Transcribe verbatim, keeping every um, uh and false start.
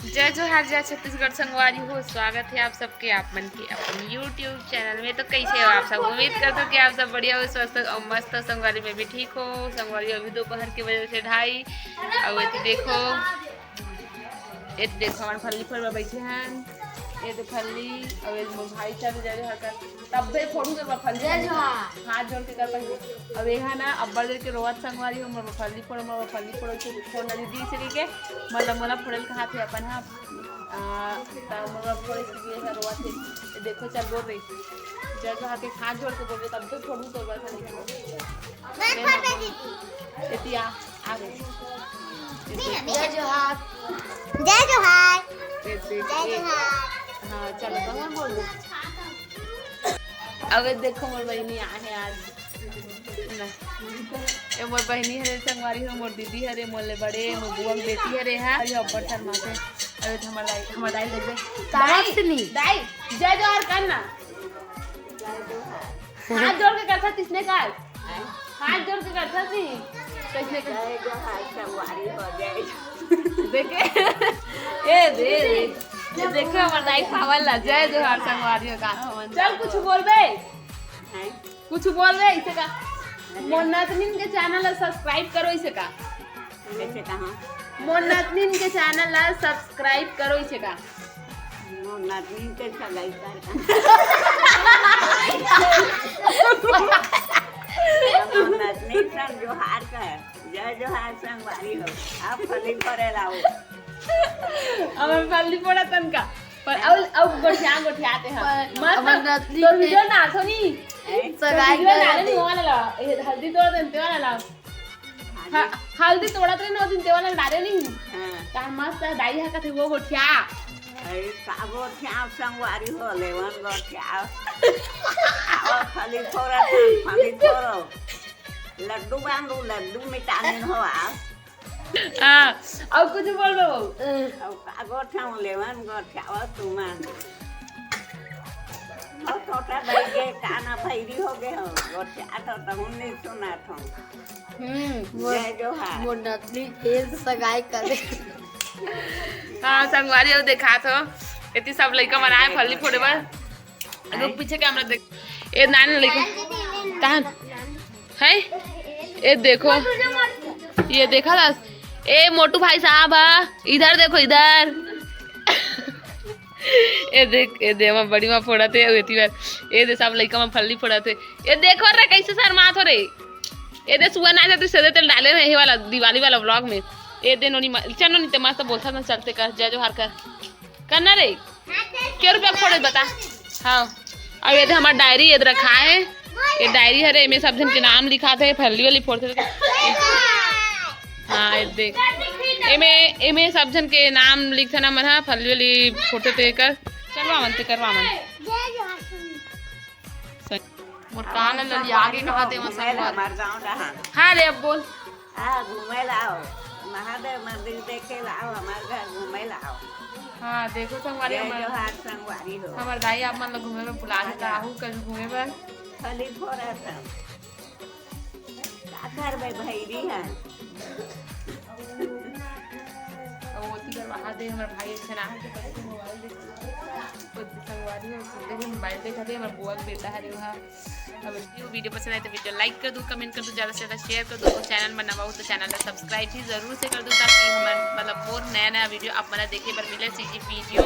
जय जोहार, जय छत्तीसगढ़ संगवारी हो, स्वागत है आप सबके, आप मन के अपन YouTube चैनल में। तो कैसे हो आप सब? उम्मीद करता हूँ कि आप सब बढ़िया हो, स्वस्थ हो और मस्त हो। संगवारी, मैं भी ठीक हूँ। संगवारी, अभी दोपहर के बजे से ढाई। और ये देखो, ये देखो, हमारे फल्ली फोड़े बर बैठे हैं। ये तो फल्ली, और ये मोर भाई चल जा रहे हर तब भी फोड़ू तो फल्ली जय जोहार। हाथ जोड़ के कर पाएंगे। अब यहाँ ना अब्बड़ देर के रोवत संगवारी हो, मोर फल्ली फोड़ो, मोर फल्ली फोड़ो, तू फोड़ ना दीदी, इसे कहिके मतलब मोला फोड़े ल कहा थे अपन, हाँ। आ, त मोर फोड़े के लिए ऐसा रोवत थे। ये देखो, चल बोल रही। जय जोहार के हाथ जोड़ के बोल रहे, तब भी फोड़ू तो बस। मैं फोड़ दे दीदी। एतिया, आ गई। जय जोहार। जय जोहार। ये देख, जय ये जोहार। हाँ, चलो, तो मैं बोल दूँ। अब ये देखो, मोर बहिनी आए हैं आज। ना। ये मोर बहिनी हरे, संगवारी हो, मोर दीदी हरे, मोर ले बड़े, मोर बुआ के बेटी हरे, हाँ। अरे, अब्बड़ शर्माथे। अरे, तो हमार दाई, हमार दाई देख ले। दाई, दाई, जय जोहार कर ना। हाथ जोड़ के करथा, किसने कहा? हाथ जोड़ के करथा नहीं। किसने कहा? जय जोहार संगवारी हो, जय। देखे? ए, दे, दे। ये देखे, हमार दाई खावल ला, जय जोहार संगवारी हो, का खावन। चल, कुछ बोलबे। हैं? कुछ बोलबे, इसे का? मोर नतनिन के चैनल ला सब्सक्राइब करो, इसे का? कैसे कहाँ? मोर नतनिन के चैनल ला सब्सक्राइब करो, इसे का? मोर नतनिन के सगाई कर। मोर नतनिन सन जोहार कर। जय जोहार संगवारी हो। आप फली फरे लाओ। अब हम फली फोड़ा तनका। पर अब, अब गोठिया, गोठियाते हैं। पर मस्त। हमर नतनी तो के वीडियो ना सुनी। हैं? तो सगाई वीडियो कर ना दे। नहीं वाला ला। ये हल्दी तोड़ देते वाला ला। हाँ, हल्दी तोड़त रहे ना दिन, तेवाला डारे नहीं। हाँ। तार मस्त है, दाई हा कथे वो गोठिया। अरे, का गोठिया संगवारी हो, लेवन गोठिया। और फली फोड़ा था, फली फोड़ो। लड्डू बांधू, लड्डू मिटाने हो आप। हाँ, और कुछ बोलो। और का गोठिया, लेवन गोठिया, और तुमान। और छोटा भाई के काना भैरी हो गए हो, गोठिया तो, तो हम नहीं सुना था। हम्म, मोर, जय जोहार। मोर नतनी फेर से सगाई करे। हाँ, संगवारी, अब देखात हो। एती सब लइका मन आए फल्ली फोड़े बर। रुक, पीछे कैमरा देख। ए, नान लइका। कहाँ? है? ए, देखो। ये देखा ला? ए, मोटू भाई साहब, हाँ, इधर देखो, इधर। ए देख, ए दे, हमर बड़ी माँ फोड़त हे, अउ एती बर, ए दे, सब लइका मन फल्ली फोड़त हे। ए देखो रे, कैसे शर्मात हो रे। ए दे, सुआ ना जाते, सदे तेल डाले रहे, ये वाला, दिवाली वाला vlog में। ए दे, नोनी मा-, चल नोनी, ते मस्त बोलता ना, चलते कर, जय जोहार कर। करना रे, के रुपया फोड़े बता? हाँ, अउ ये दे, हमार डायरी, ये दे रखा है, ये डायरी हरे, एमे सब झन के नाम लिखात हे, फल्ली वाली फोड़थे। हाँ, ये देख। एमे, एमे सब झन के नाम लिखथे ना मन ह, फल्ली वाली फोटो ते कर। चलवा मन ते, करवा मन। मोर कान ल ललिया के कहा दे, मसा घूमे ला हमार गाँव रहा। हाँ रे, अब बोल। हाँ, घूमे ला आओ। महादेव मंदिर देखे ला आओ, हमार घर घूमे ला आओ। हाँ, देखो संगवारी, जय हमार, जोहार संगवारी हो। हमार दाई आप मन ल घूमे बर बुला देता, आजा। आहू कभी घूमे बर। फली फोड़ा था। का करबे, भैरी है। अब ओती कर वहाँ दे, हमर भाई अच्छा ना है, तो बच्चे मोबाइल देख, तो संगवारी हो, तो देखो मोबाइल देखा दे, हमर बुआ के बेटा है रे वहाँ। अब वीडियो, वीडियो पसंद आए तो वीडियो like कर दो, comment कर दो, ज़्यादा से ज़्यादा share कर दो, और चैनल में नवा हो तो चैनल को subscribe भी जरूर से कर दो, ताकि हमारे मतलब और नया नया वीडियो आप मन देखे बर मिले, सीजी वीडियो।